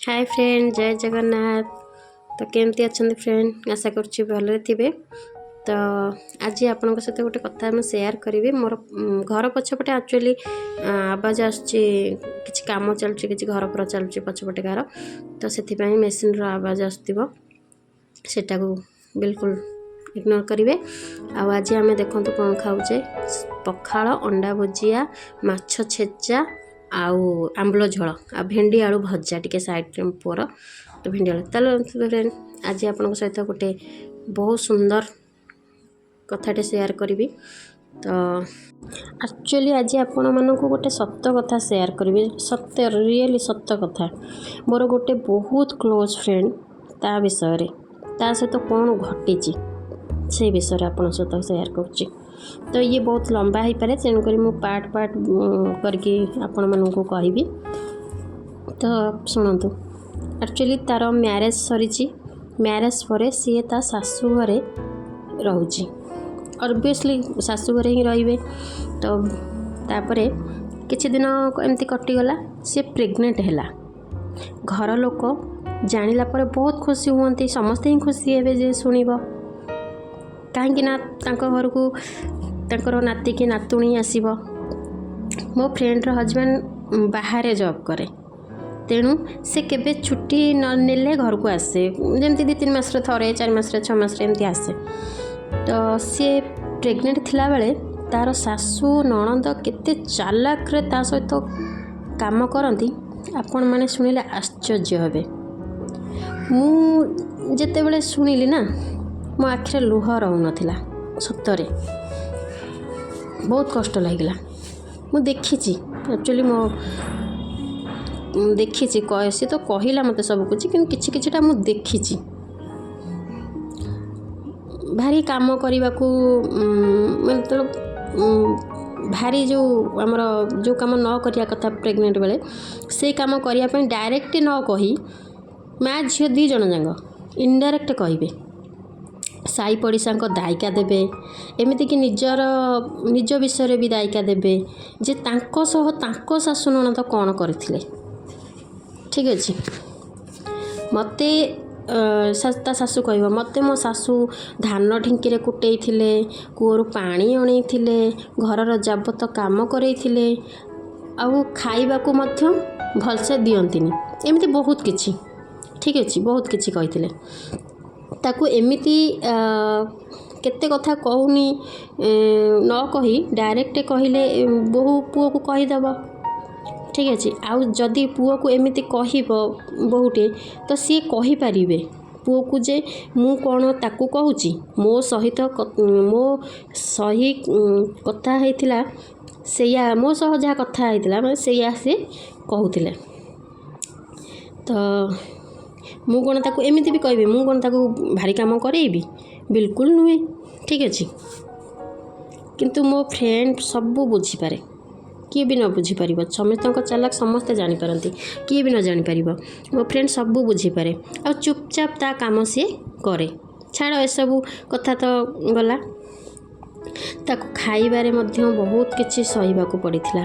ହାଏ friend, ଜୟ ଜଗନ୍ନାଥ। ତ କେମିତି ଅଛନ୍ତି ଫ୍ରେଣ୍ଡ? ଆଶା କରୁଛି ଭଲରେ ଥିବେ। ତ ଆଜି ଆପଣଙ୍କ ସହିତ ଗୋଟେ କଥା ମୁଁ ସେୟାର କରିବି। ମୋର ଘର ପଛପଟେ ଆକ୍ଚୁଆଲି ଆବାଜ ଆସୁଛି, କିଛି କାମ ଚାଲୁଛି, କିଛି ଘର ଫର ଚାଲୁଛି ପଛପଟେ ଘର, ତ ସେଥିପାଇଁ ମେସିନ୍ର ଆବାଜ ଆସୁଥିବ, ସେଟାକୁ ବିଲକୁଲ ଇଗ୍ନୋର କରିବେ। ଆଉ ଆଜି ଆମେ ଦେଖନ୍ତୁ କ'ଣ ଖାଉଛେ: ପଖାଳ, ଅଣ୍ଡା ଭୁଜିଆ, ମାଛ ଛେଚା ଆଉ ଆମ୍ବୁଲ ଝୋଳ ଆଉ ଭେଣ୍ଡି ଆଳୁ ଭଜା ଟିକେ ସାଇଡ଼୍ରେ ପୁଅର ତ ଭେଣ୍ଡି ଆଳୁ। ତାହେଲେ ଫ୍ରେଣ୍ଡ, ଆଜି ଆପଣଙ୍କ ସହିତ ଗୋଟେ ବହୁତ ସୁନ୍ଦର କଥାଟେ ସେୟାର କରିବି। ତ ଆକ୍ଚୁଆଲି ଆଜି ଆପଣମାନଙ୍କୁ ଗୋଟେ ସତ କଥା ସେୟାର କରିବି, ସତ୍ୟ, ରିଏଲି ସତ କଥା। ମୋର ଗୋଟେ ବହୁତ କ୍ଲୋଜ୍ ଫ୍ରେଣ୍ଡ, ତା ବିଷୟରେ, ତା ସହିତ କ'ଣ ଘଟିଛି ସେଇ ବିଷୟରେ ଆପଣଙ୍କ ସହିତ ସେୟାର କରୁଛି। ତ ଇଏ ବହୁତ ଲମ୍ବା ହେଇପାରେ, ତେଣୁକରି ମୁଁ ପାର୍ଟ ପାର୍ଟ କରିକି ଆପଣମାନଙ୍କୁ କହିବି। ତ ଶୁଣନ୍ତୁ, ଆକ୍ଚୁଆଲି ତା'ର ମ୍ୟାରେଜ୍ ସରିଛି। ମ୍ୟାରେଜ୍ ପରେ ସିଏ ତା ଶାଶୁ ଘରେ ରହୁଛି। ଅବଭିୟସଲି ଶାଶୁ ଘରେ ହିଁ ରହିବେ। ତ ତାପରେ କିଛି ଦିନ ଏମିତି କଟିଗଲା, ସିଏ ପ୍ରେଗନେଣ୍ଟ ହେଲା। ଘର ଲୋକ ଜାଣିଲା ପରେ ବହୁତ ଖୁସି ହୁଅନ୍ତି, ସମସ୍ତେ ହିଁ ଖୁସି ହେବେ ଯେ ଶୁଣିବ, କାହିଁକି ନା ତାଙ୍କ ଘରକୁ ତାଙ୍କର ନାତି କି ନାତୁଣୀ ଆସିବ। ମୋ ଫ୍ରେଣ୍ଡର ହଜବେଣ୍ଡ ବାହାରେ ଜବ୍ କରେ, ତେଣୁ ସେ କେବେ ଛୁଟି ନ ନେଲେ ଘରକୁ ଆସେ, ଯେମିତି 2-3 ମାସରେ ଥରେ, 4 ମାସରେ, 6 ମାସରେ ଏମିତି ଆସେ। ତ ସିଏ ପ୍ରେଗନେଣ୍ଟ ଥିଲାବେଳେ ତା'ର ଶାଶୁ ନଣନ୍ଦ କେତେ ଚାଲାକରେ ତା ସହିତ କାମ କରନ୍ତି, ଆପଣମାନେ ଶୁଣିଲେ ଆଶ୍ଚର୍ଯ୍ୟ ହେବେ। ମୁଁ ଯେତେବେଳେ ଶୁଣିଲି ନା, ମୋ ଆଖିରେ ଲୁହ ରହୁନଥିଲା, ସତରେ ବହୁତ କଷ୍ଟ ଲାଗିଲା। ମୁଁ ଦେଖିଛି, ଆକ୍ଚୁଆଲି ମୋ ଦେଖିଛି। ସେ ତ କହିଲା ମୋତେ ସବୁ କିଛି, କିନ୍ତୁ କିଛି କିଛିଟା ମୁଁ ଦେଖିଛି। ଭାରି କାମ କରିବାକୁ, ଯେତେବେଳେ ଭାରି ଯେଉଁ ଆମର ଯେଉଁ କାମ ନ କରିବା କଥା ପ୍ରେଗନେଣ୍ଟ ବେଳେ, ସେଇ କାମ କରିବା ପାଇଁ ଡାଇରେକ୍ଟ ନ କହି ମା ଝିଅ 2 ଜଣ ଯାକ ଇନଡାଇରେକ୍ଟ କହିବେ, ସାହି ପଡ଼ିଶାଙ୍କ ଦାୟିକା ଦେବେ, ଏମିତିକି ନିଜ ବିଷୟରେ ବି ଦାୟିକା ଦେବେ ଯେ ତାଙ୍କ ସହ ତାଙ୍କ ଶାଶୁ ନଣନ୍ଦ କ'ଣ କରିଥିଲେ। ଠିକ୍ ଅଛି, ମୋତେ ତା ଶାଶୁ କହିବ, ମୋତେ ମୋ ଶାଶୁ ଧାନ ଢିଙ୍କିରେ କୁଟେଇଥିଲେ, କୂଅରୁ ପାଣି ଅଣେଇଥିଲେ, ଘରର ଯାବତ କାମ କରେଇଥିଲେ, ଆଉ ଖାଇବାକୁ ମଧ୍ୟ ଭଲସେ ଦିଅନ୍ତିନି, ଏମିତି ବହୁତ କିଛି। ଠିକ୍ ଅଛି, ବହୁତ କିଛି କହିଥିଲେ ତାକୁ। ଏମିତି କେତେ କଥା କହୁନି, ନ କହି ଡାଇରେକ୍ଟ କହିଲେ ବୋହୂ ପୁଅକୁ କହିଦେବ। ଠିକ୍ ଅଛି, ଆଉ ଯଦି ପୁଅକୁ ଏମିତି କହିବ ବୋହୂଟେ, ତ ସିଏ କହିପାରିବେ ପୁଅକୁ ଯେ ମୁଁ କ'ଣ ତାକୁ କହୁଛି, ମୋ ସହିତ ମୋ ସହି କଥା ହେଇଥିଲା ସେଇଆ, ମୋ ସହ ଯାହା କଥା ହେଇଥିଲା ମାନେ ସେଇଆ ସେ କହୁଥିଲେ। ତ ମୁଁ କ'ଣ ତାକୁ ଏମିତି ବି କହିବି, ମୁଁ କ'ଣ ତାକୁ ଭାରି କାମ କରେଇବି? ବିଲକୁଲ ନୁହେଁ। ଠିକ୍ ଅଛି, କିନ୍ତୁ ମୋ ଫ୍ରେଣ୍ଡ ସବୁ ବୁଝିପାରେ, କିଏ ବି ନ ବୁଝିପାରିବ, ସମସ୍ତଙ୍କ ଚାଲାକ ସମସ୍ତେ ଜାଣିପାରନ୍ତି, କିଏ ବି ନ ଜାଣିପାରିବ, ମୋ ଫ୍ରେଣ୍ଡ ସବୁ ବୁଝିପାରେ ଆଉ ଚୁପଚାପ ତା କାମ ସିଏ କରେ। ଛାଡ଼ ଏସବୁ କଥା ତ ଗଲା। ତାକୁ ଖାଇବାରେ ମଧ୍ୟ ବହୁତ କିଛି ସହିବାକୁ ପଡ଼ିଥିଲା,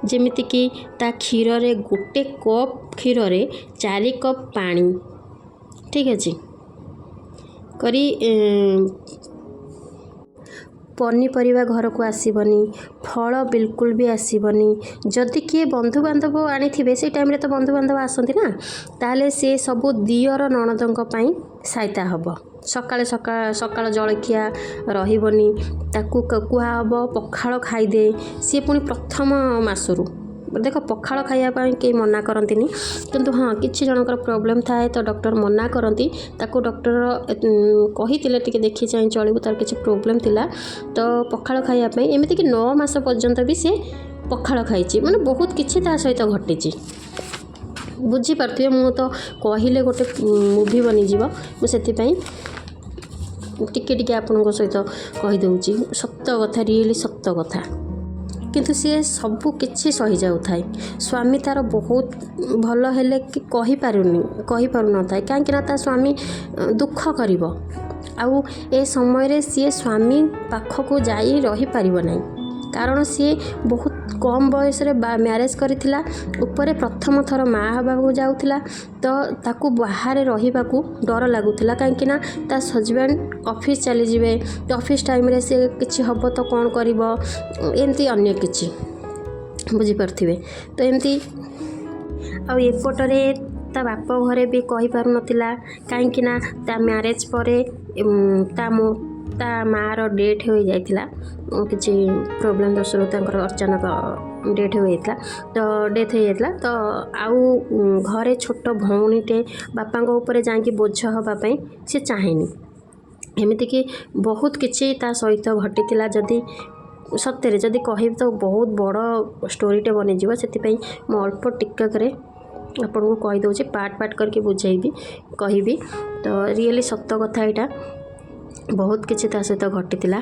ଯେମିତିକି ତା କ୍ଷୀରରେ ଗୋଟେ କପ୍ କ୍ଷୀରରେ 4 କପ୍ ପାଣି, ଠିକ୍ ଅଛି, କରି ପନିପରିବା ଘରକୁ ଆସିବନି, ଫଳ ବିଲକୁଲ ବି ଆସିବନି। ଯଦି କିଏ ବନ୍ଧୁବାନ୍ଧବ ଆଣିଥିବେ, ସେଇ ଟାଇମ୍ରେ ତ ବନ୍ଧୁବାନ୍ଧବ ଆସନ୍ତି ନା, ତାହେଲେ ସେ ସବୁ ଦିଅର ନଣନ୍ଦଙ୍କ ପାଇଁ ସାଇତା ହେବ। ସକାଳେ ସକାଳ ଜଳଖିଆ ରହିବନି, ତାକୁ କୁହାହେବ ପଖାଳ ଖାଇଦେ। ସିଏ ପୁଣି ପ୍ରଥମ ମାସରୁ ଦେଖ, ପଖାଳ ଖାଇବା ପାଇଁ କେହି ମନା କରନ୍ତିନି, କିନ୍ତୁ ହଁ କିଛି ଜଣଙ୍କର ପ୍ରୋବ୍ଲେମ୍ ଥାଏ ତ ଡକ୍ଟର ମନା କରନ୍ତି। ତାକୁ ଡକ୍ଟର କହିଥିଲେ ଟିକେ ଦେଖି ଚାହିଁ ଚଳିବୁ, ତାର କିଛି ପ୍ରୋବ୍ଲେମ୍ ଥିଲା ତ ପଖାଳ ଖାଇବା ପାଇଁ। ଏମିତିକି 9 ମାସ ପର୍ଯ୍ୟନ୍ତ ବି ସେ ପଖାଳ ଖାଇଛି, ମାନେ ବହୁତ କିଛି ତା ସହିତ ଘଟିଛି। ବୁଝିପାରୁଥିବେ, ମୁଁ ତ କହିଲେ ଗୋଟେ ମୁଭି ବନିଯିବ, ମୁଁ ସେଥିପାଇଁ ଟିକେ ଟିକେ ଆପଣଙ୍କ ସହିତ କହିଦେଉଛି। ସତ କଥା, ରିଏଲି ସତ କଥା। କିନ୍ତୁ ସିଏ ସବୁ କିଛି ସହିଯାଉଥାଏ। ସ୍ୱାମୀ ତା'ର ବହୁତ ଭଲ ହେଲେ କି କହିପାରୁନଥାଏ, କାହିଁକିନା ତା ସ୍ୱାମୀ ଦୁଃଖ କରିବ, ଆଉ ଏ ସମୟରେ ସିଏ ସ୍ୱାମୀ ପାଖକୁ ଯାଇ ରହିପାରିବ ନାହିଁ, କାରଣ ସିଏ ବହୁତ କମ୍ ବୟସରେ ମ୍ୟାରେଜ୍ କରିଥିଲା, ଉପରେ ପ୍ରଥମ ଥର ମା ହେବାକୁ ଯାଉଥିଲା। ତ ତାକୁ ବାହାରେ ରହିବାକୁ ଡର ଲାଗୁଥିଲା, କାହିଁକିନା ତା ହଜବେଣ୍ଡ ଅଫିସ୍ ଚାଲିଯିବେ, ଅଫିସ୍ ଟାଇମ୍ରେ ସେ କିଛି ହେବ ତ କ'ଣ କରିବ, ଏମିତି ଅନେକ କିଛି ବୁଝିପାରୁଥିବେ। ତ ଏମିତି ଆଉ ଏପଟରେ ତା ବାପ ଘରେ ବି କହିପାରୁନଥିଲା, କାହିଁକିନା ତା ମ୍ୟାରେଜ୍ ପରେ ତା ମାଆର ଡେଥ୍ ହୋଇଯାଇଥିଲା। କିଛି ପ୍ରୋବ୍ଲେମ୍ ଦୋଷରୁ ତାଙ୍କର ଅଚାନକ ଡେଥ୍ ହୋଇଯାଇଥିଲା। ତ ଡେଥ୍ ହେଇଯାଇଥିଲା, ତ ଆଉ ଘରେ ଛୋଟ ଭଉଣୀଟେ, ବାପାଙ୍କ ଉପରେ ଯାଇକି ବୋଝ ହେବା ପାଇଁ ସେ ଚାହେଁନି। ଏମିତିକି ବହୁତ କିଛି ତା ସହିତ ଘଟିଥିଲା। ଯଦି ସତରେ ଯଦି କହିବି ତ ବହୁତ ବଡ଼ ଷ୍ଟୋରିଟେ ବନିଯିବ। ସେଥିପାଇଁ ମୁଁ ଅଳ୍ପ ଟିକକରେ ଆପଣଙ୍କୁ କହିଦେଉଛି, ପାର୍ଟ ପାର୍ଟ କରିକି ବୁଝେଇବି, କହିବି। ତ ରିଏଲି ସତ କଥା ଏଇଟା, ବହୁତ କିଛି ତା ସହିତ ଘଟିଥିଲା,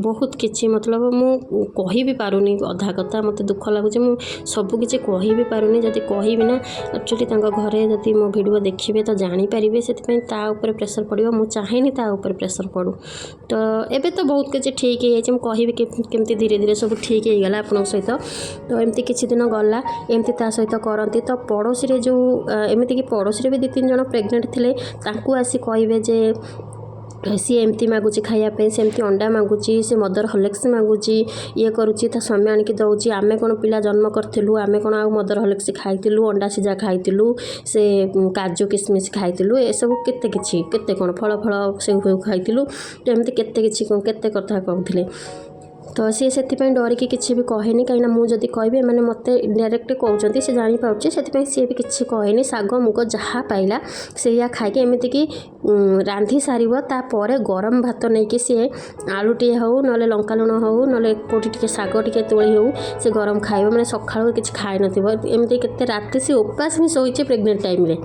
ବହୁତ କିଛି। ମତଲବ ମୁଁ କହିବି ପାରୁନି ଅଧା କଥା, ମୋତେ ଦୁଃଖ ଲାଗୁଛି। ମୁଁ ସବୁ କିଛି କହିବି ପାରୁନି। ଯଦି କହିବି ନା, ଆକ୍ଚୁଆଲି ତାଙ୍କ ଘରେ ଯଦି ମୋ ଭିଡ଼ିଓ ଦେଖିବେ ତ ଜାଣିପାରିବେ, ସେଥିପାଇଁ ତା ଉପରେ ପ୍ରେସର୍ ପଡ଼ିବ। ମୁଁ ଚାହେଁନି ତା ଉପରେ ପ୍ରେସର୍ ପଡ଼ୁ। ତ ଏବେ ତ ବହୁତ କିଛି ଠିକ୍ ହେଇଯାଇଛି। ମୁଁ କହିବି କେମିତି ଧୀରେ ଧୀରେ ସବୁ ଠିକ୍ ହେଇଗଲା ଆପଣଙ୍କ ସହିତ। ତ ଏମିତି କିଛି ଦିନ ଗଲା, ଏମିତି ତା ସହିତ କରନ୍ତି। ତ ପଡ଼ୋଶୀରେ ଯେଉଁ, ଏମିତିକି ପଡ଼ୋଶୀରେ ବି 2 3 ଜଣ ପ୍ରେଗନେଣ୍ଟ ଥିଲେ, ତାଙ୍କୁ ଆସି କହିବେ ଯେ ସିଏ ଏମିତି ମାଗୁଛି ଖାଇବା ପାଇଁ, ସେମିତି ଅଣ୍ଡା ମାଗୁଛି, ସେ ମଦର ହର୍ଲିକ୍ସ ମାଗୁଛି, ଇଏ କରୁଛି, ତା ସ୍ୱାମୀ ଆଣିକି ଦେଉଛି। ଆମେ କ'ଣ ପିଲା ଜନ୍ମ କରିଥିଲୁ? ଆମେ କ'ଣ ଆଉ ମଦର ହର୍ଲିକ୍ସ ଖାଇଥିଲୁ, ଅଣ୍ଡା ସିଝା ଖାଇଥିଲୁ, ସେ କାଜୁ କିସମିସ୍ ଖାଇଥିଲୁ, ଏସବୁ କେତେ କିଛି, କେତେ କ'ଣ ଫଳ ଫଳ ସେଉ ଫେଉ ଖାଇଥିଲୁ। ତ ଏମିତି କେତେ କିଛି କେତେ କଥା କହୁଥିଲେ। ତ ସିଏ ସେଥିପାଇଁ ଡରିକି କିଛି ବି କହେନି, କାହିଁକିନା ମୁଁ ଯଦି କହିବି ଏମାନେ ମୋତେ ଡାଇରେକ୍ଟ କହୁଛନ୍ତି, ସେ ଜାଣିପାରୁଛି। ସେଥିପାଇଁ ସିଏ ବି କିଛି କହେନି। ଶାଗ ମୁଗ ଯାହା ପାଇଲା ସେଇଆ ଖାଇକି, ଏମିତିକି ରାନ୍ଧି ସାରିବ, ତାପରେ ଗରମ ଭାତ ନେଇକି ସିଏ ଆଳୁଟିଏ ହେଉ, ନହେଲେ ଲଙ୍କା ଲୁଣ ହେଉ, ନହେଲେ କେଉଁଠି ଟିକେ ଶାଗ ଟିକେ ତୋଳି ହେଉ, ସେ ଗରମ ଖାଇବ। ମାନେ ସକାଳୁ କିଛି ଖାଇନଥିବ। ଏମିତି କେତେ ରାତି ସେ ଉପାସ ବି ଶୋଇଛି ପ୍ରେଗନେଣ୍ଟ ଟାଇମ୍ରେ।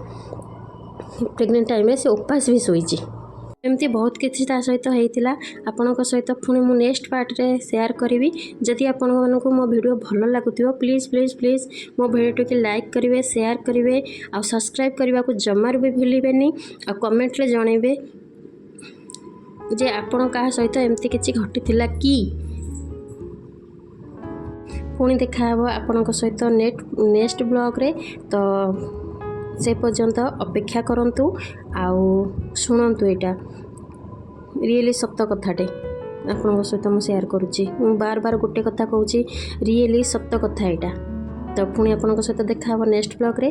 ପ୍ରେଗନେଣ୍ଟ ଟାଇମ୍ରେ ସେ ଉପାସ ବି ଶୋଇଛି। ଏମିତି ବହୁତ କିଛି ତା ସହିତ ହେଇଥିଲା। ଆପଣଙ୍କ ସହିତ ପୁଣି ମୁଁ ନେକ୍ସଟ ପାର୍ଟରେ ସେୟାର କରିବି। ଯଦି ଆପଣମାନଙ୍କୁ ମୋ ଭିଡ଼ିଓ ଭଲ ଲାଗୁଥିବ, ପ୍ଲିଜ୍ ପ୍ଲିଜ୍ ପ୍ଲିଜ୍ ମୋ ଭିଡ଼ିଓଟିକୁ ଲାଇକ୍ କରିବେ, ସେୟାର କରିବେ ଆଉ ସବସ୍କ୍ରାଇବ୍ କରିବାକୁ ଜମାରୁ ବି ଭୁଲିବେନି। ଆଉ କମେଣ୍ଟରେ ଜଣାଇବେ ଯେ ଆପଣ କାହା ସହିତ ଏମିତି କିଛି ଘଟିଥିଲା କି? ପୁଣି ଦେଖାହେବ ଆପଣଙ୍କ ସହିତ ନେକ୍ସଟ ବ୍ଲଗ୍ରେ। ତ ସେ ପର୍ଯ୍ୟନ୍ତ ଅପେକ୍ଷା କରନ୍ତୁ ଆଉ ଶୁଣନ୍ତୁ। ଏଇଟା ରିଏଲି ସତ କଥାଟେ ଆପଣଙ୍କ ସହିତ ମୁଁ ସେୟାର କରୁଛି। ମୁଁ ବାର ବାର ଗୋଟେ କଥା କହୁଛି, ରିଏଲି ସତ କଥା ଏଇଟା। ତ ପୁଣି ଆପଣଙ୍କ ସହିତ ଦେଖାହେବ next ବ୍ଲଗ୍ରେ।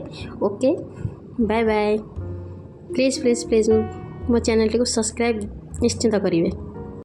Okay, bye bye. Please please please ମୋ ଚ୍ୟାନେଲଟିକୁ ସବସ୍କ୍ରାଇବ୍ ନିଶ୍ଚିତ କରିବେ।